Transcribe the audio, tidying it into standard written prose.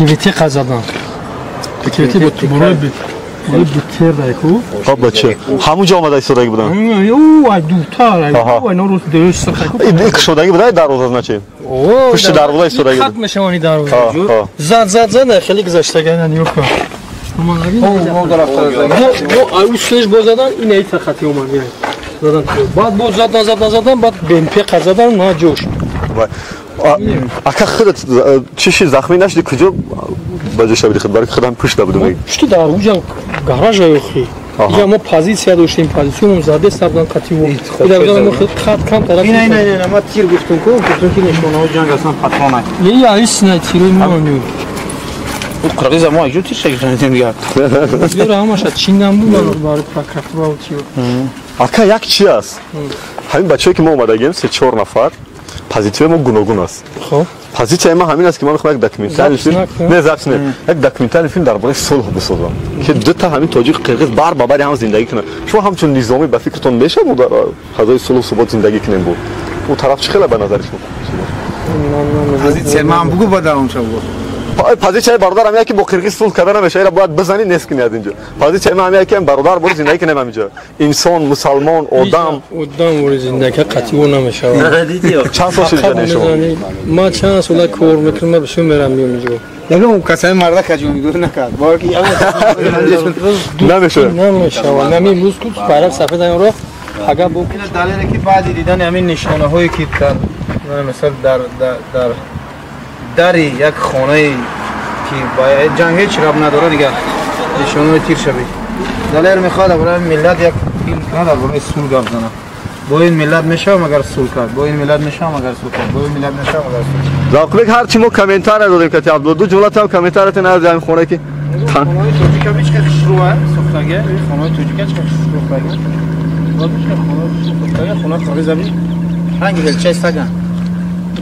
ПКВТ қазадан. ПКВТ бо барои бутер ку. Хоб бача. Ҳамун ҷо омада истодаги буданд? Ай дуртар, ай норӯз дӯст сирха ку. Кушодаги буда дарвоза, значит? Пушти дарвоза истодаги. Хат мешавани дарвоза. Зад зад зад хеле гузаштага ина нигоҳ кун. Мо ай услеш бо задан ин ай хати омад. Задан. Баъд бо задан задан задан баъд БМП қазадан на ҷош. Ака худат чиши захмӣ нашуди куҷо ба ҷо шабиди худ барои худам пушта будум. Пушти дар уҷа гаража ёхи. Иҷа мо позитсия доштем, позитсиямон заде сабдан қативу. Ида мо хат кам тараф. Ина ина ина ма тир гуфтум ку, гуфтум ки нишонаҳои ҷанг астан патронай. Я исна тирои мо ню. У қирғиза мо аҷу тир шагирдем дигар. Ёра ҳамаша чиндан буд барои прокуратура ва тиё. Ака як чи аст? Ҳамин бачае ки мо омадагем се-чор нафар позитсияи мо гуногун аст. Хоб. Позитсияи ма ҳамин аст ки ман мехоҳам як документальный филм, не запись не, як документальный филм дар бораи сулҳ бисозам, ки дута ҳамин тоҷик қирғиз бар ба бари ҳам зиндагӣ кунанд. Шумо ҳамчун низомӣ ба фикртон мешавад мо дар фазои сулҳу субот зиндагӣ кунем бу? Ӯ тараф чӣ хела ба назари шумо? Позитсияи ман бугу ба давом шав. Позитсияи бародарам яке бо қирғиз сулҳ карда намешавад, ира бояд бизанӣ нест кунӣ аз инҷо. Позитсияи ман яке бародар бори зиндагӣ кунем ҳаминҷо. Инсон, мусалмон, одам. Одам бори зиндагӣ қатъио намешавад. Чанд сол шуд ҷанаи шумо? Ман чанд сола кор мекунам, ман бисёр мерам миём инҷо. Ягон касаи марда каҷонгӯ накард. Бовар ки намешавад. Намешавад. Нами имрӯз ку байрақ сафед ро ага бо далеле ки баъди дидани ҳамин нишонаҳое ки дар масалан дар дар дари як хонае ки ба ҷанг ҳеҷ раб надорад дигар нишонаҳои тир шавед. Далер мехоҳад барои миллат як филм кунад, дар бораи сулҳ гап занад. Бо ин миллат мешавам агар сулҳ кард, бо ин миллат мешавам агар сулҳ кард, бо ин миллат мешавам агар сулҳ кард. Завқбек ҳарчи мо комментария додем кати Абдулло ду ҷумла там комментариятон аз ҳамин хона ки хонаҳои тоҷика чӣ қадр хушрӯа сохтага, хонаҳои тоҷика чӣ қадр хушрӯ сохтага. Хонаҳои хушрӯ сохтага, хона қирғиза би ранги велчаи саган.